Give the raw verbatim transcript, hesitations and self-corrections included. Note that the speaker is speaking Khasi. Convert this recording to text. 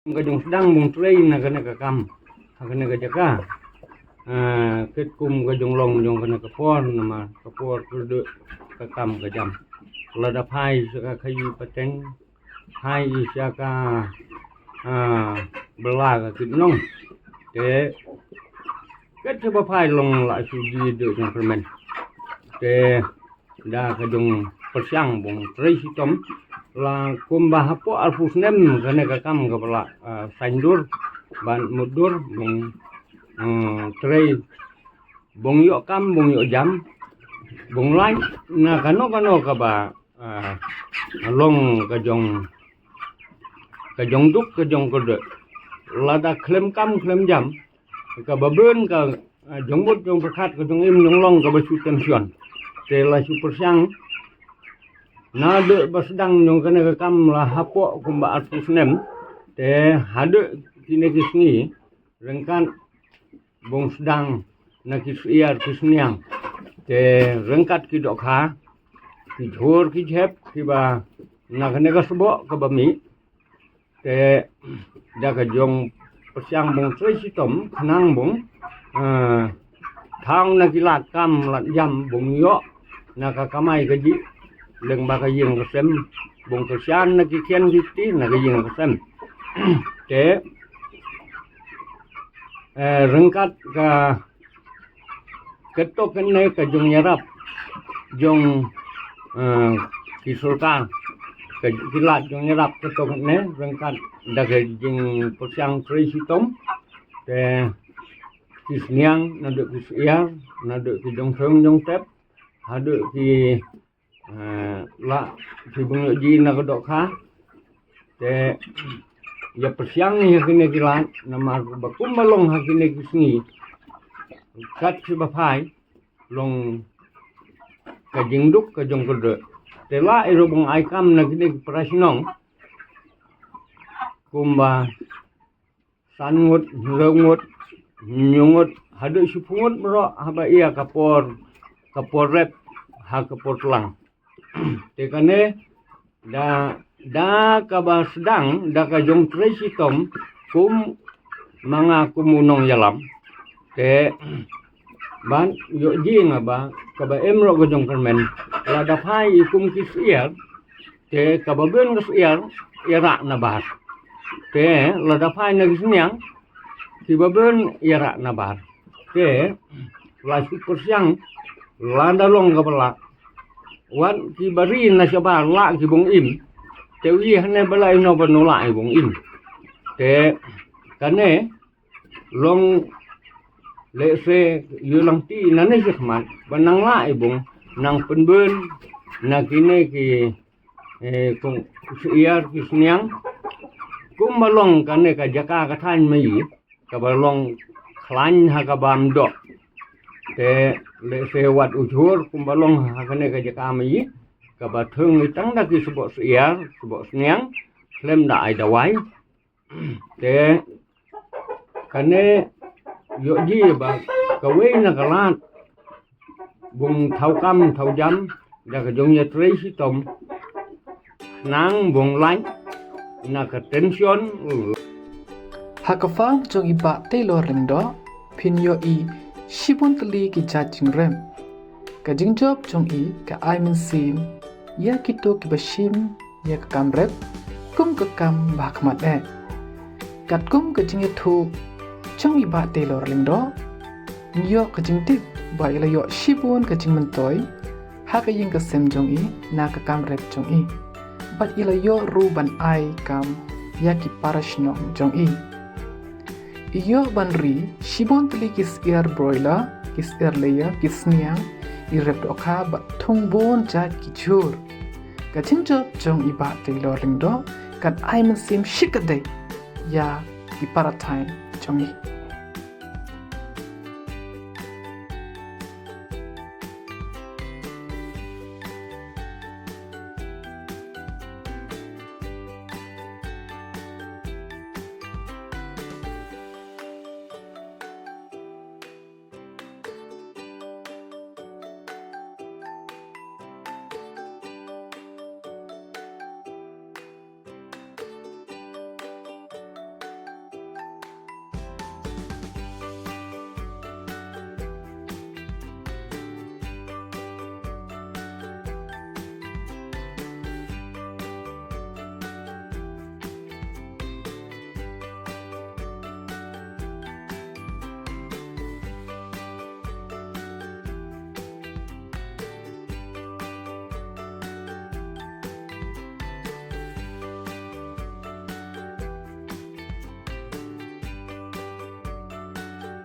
ka jong sdang bong trei na kane ka kam ha kane ka jaka. Ah, katkum ka jong long jong kane ka por, namar ka por kyrduh ka kam ka jam. Lada phai sha ka khaïi pateng, phai sha ka, ah, bylla ka kit nong. Te kat shaba phai long la shu ji de jong kyrmen. Te da ka jong pyrshang bong trei shitom, la kumba hapoh arphew snem kane ka kam kaba la, ah, saindur ban mutdur bong, ah, trei, bong ïoh kam, bong ïoh jam, bong lait na kano kano kaba, ah, long ka jong, ka jong duk ka jong kyrduh. Lada khlem kam khlem jam, kaba bun ka, ah, jong bud jong pyrkhat, ka jong im jong long kaba shu tension. Te la shu pyrshang naduh ba sdang jong kane ka kam la hapoh kumba arphew snem. Te haduh kine ki sngi ryngkat bong sdang na ki syiar ki sniang. Te ryngkat ki dohkha, ki jhur ki jhep kiba na kane ka sboh kaba mih. Te da ka jong pyrshang bong trei shitom khnang bong, eh, thaw na ki lad kam lad jam bong ïoh na ka kamai kajih lyngba ka ïing ka sem, bong kyrshan na ki khian ki kti na ka ïing ka sem. Te, eh, ryngkat ka, kato kane ka jong ïarap jong, eh, ki sorkar, ka, ki lad jong ïarap kato kane ryngkat da ka jingpyrshang trei shitom. Te ki sniang naduh ki syiar, naduh ki jong thong jong tep, haduh ki, eh, la ki bong ïoh ji na ka dohkha. Te ïa pyrshang ïa kine ki lad, namar ba kumba long ha kine ki sngi, kat shaba phai long ka jingduk ka jong kyrduh. Te la ïa ruh bong ai kam na kine ki para shnong kumba san ngut, hynriew ngut, hynñiew ngut, haduh shiphew ngut baroh haba ïa ka por, ka por rep ha ka por tlang. Te kane da, da kaba sdang da ka jong trei shitom kum ma nga kum u nongïalam. Te ban ïoh ji nga ba kaba em ruh ka jong kyrmen, lada phai i kum ki syiar, te kaba bun ka syiar ïarah na bar. Te lada phai na ki sniang, kiba bun ïarah na bar. Te la shu pyrshang lada long kaba lah, wat kiba ri na shabar lah ki bong im. Te u ïa hane ba lah ino ba no lah i bong im. Te kane long lehse ïa lang ti nane shi khmat ba nang lah i bong nang pynbun na kine ki, eh, kong syiar ki sniang. Kumba long kane ka jaka ka thaiñ ma i, kaba long khlaiñ ha kaba ym doh. Te lehse wat u jhur kumba long ha kane ka jaka ma i, kaba thung i tang da ki sboh syiar sboh sniang khlem da ai dawai. Te kane ïoh ji ba kawei na ka lad bong thaw kam thaw jam da ka jong ïa trei shitom, nang bong lait na ka tension. Ha ka farm jong i Bah Taylor Lyngdoh phin ïoh i shibun tylli ki jait jingrep. Ka jingjop jong i ka ai mynsiem ïa kito kiba shim ïa ka kam rep kum ka kam ba khmat eh. Katkum ka jingïathuh jong i Bah Taylor Lyngdoh, ngi ïoh ka jingtip ba i la ïoh shibun ka jingmyntoi ha ka ïing ka sem jong i na ka kam rep jong i. Bad i la ïoh ruh ban ai kam ïa ki para shnong jong i. I ïoh ban ri shibun tylli ki syiar broiler, ki syiar layer, ki sniang, i rep dohkha bad thung bun jait ki jhur. Ka jingjop jong i Bah Taylor Lyngdoh kan ai mynsiem shikatdei ïa ki para thaiñ jong i.